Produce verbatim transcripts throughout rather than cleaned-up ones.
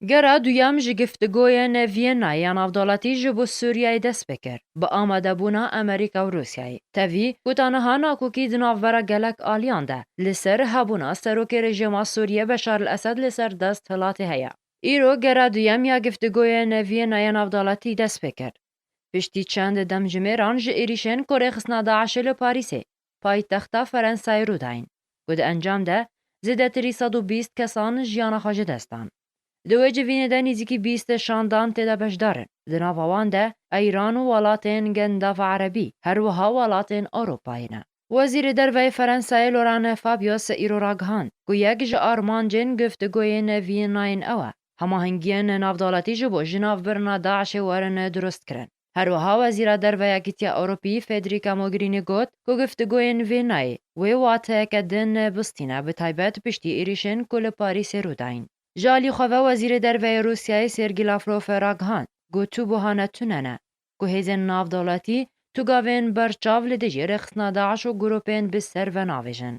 Gera duyem ji giftigoyên Vîyennayê ya navdewletî ji bo Sûriyeyê dest pê kir, bi amadebûna Amerîka û Rûsyayê. Tevî, ku ta niha nakokî di navbera gelek aliyan de li ser hebûna serokê rejîma Sûriyê Beşar el Esed li ser dest hilatê heye. Îro gera duyem ya giftigoyên Vîyennayê ya navdewletî dest pê kir. Piştî çend demjimêran ji êrîşên ku rêxistina DAIŞê li Parîsê, paytexta Ferensayê rû dayîn, ku di encam de zêdetirî sed û bîst kesan jiyana xwe ji dest dan. Di wê civînê de nêzîkî bîst şandan tê de beşdar in. Di nava wan de Îran û welatên Gendava Erebî, her wiha welatên Ewropayê ne. Wezîrê Derve yê Ferensayê Laurent Fabius îro ragihand ku yek ji armancên giftigoyên Vîyennayên ew e, hemahengiyên navdewletî ji bo jinavbirina DAIŞê werin durustkirin. Her wiha Wezîra Derve ya Yekîtiya Ewropî Federica Mogherini got ku giftigoyên Vîyennayê wê wateyeke din bistîne, bi taybet piştî êrîşên ku li Parîsê rû dayîn. Ji alî xwe ve Wezîrê Derve yê Rûsyayê Sergî Lavrov ragihand ku tu buhane tune ne ku hêzên navdewletî tu gavên berçav li dijî rêxistina DAIŞ û grûpên bi ser ve navêjin.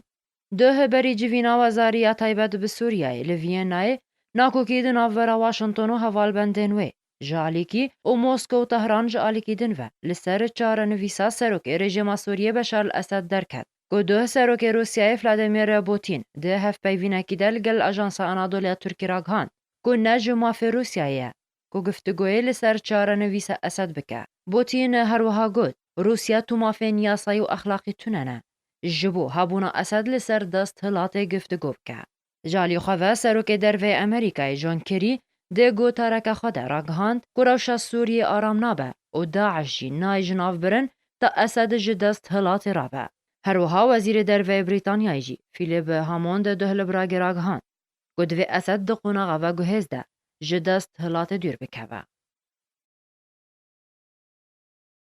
Duh berî civîna wezarî ya taybet bi Sûriyeyê li Vîyennayê nakokî di navbera Washington û hevalbendên wê ji alîkî û Moskow û Tehran ji alîkî din ve li ser çarenivîsa serokê rejîma Sûriyê Beşar el Esed derket, ku duh serokê Rûsyayê Vladimir Putin di hevpeyvînekî de li gel Ajansa Anadolu ya Tirkî ragihand ku ne ji mafê Rûsyayê ye ku giftigoyê li ser çarenivîsa Esed bike. Putin her wiha got, Rûsya tu mafên yasayî û exlaqî tune ne ji bo hebûna Esed li ser dest hilatê giftigo bike. Ji alî xwe ve serokê derve yê Amerîkayê John Kerry di gotareke xwe de ragihand ku rewşa Sûriyê aram nabe û DAIŞ jî nayê jinavbirin ta Esed ji dest hilatê rabe. Her wiha Wezîrê Derve yê Brîtanyayê jî Philip Hammond duh li Pragê ragihand ku divê Esed di qonaxa veguhêz de ji dest hilatê dûr bikeve.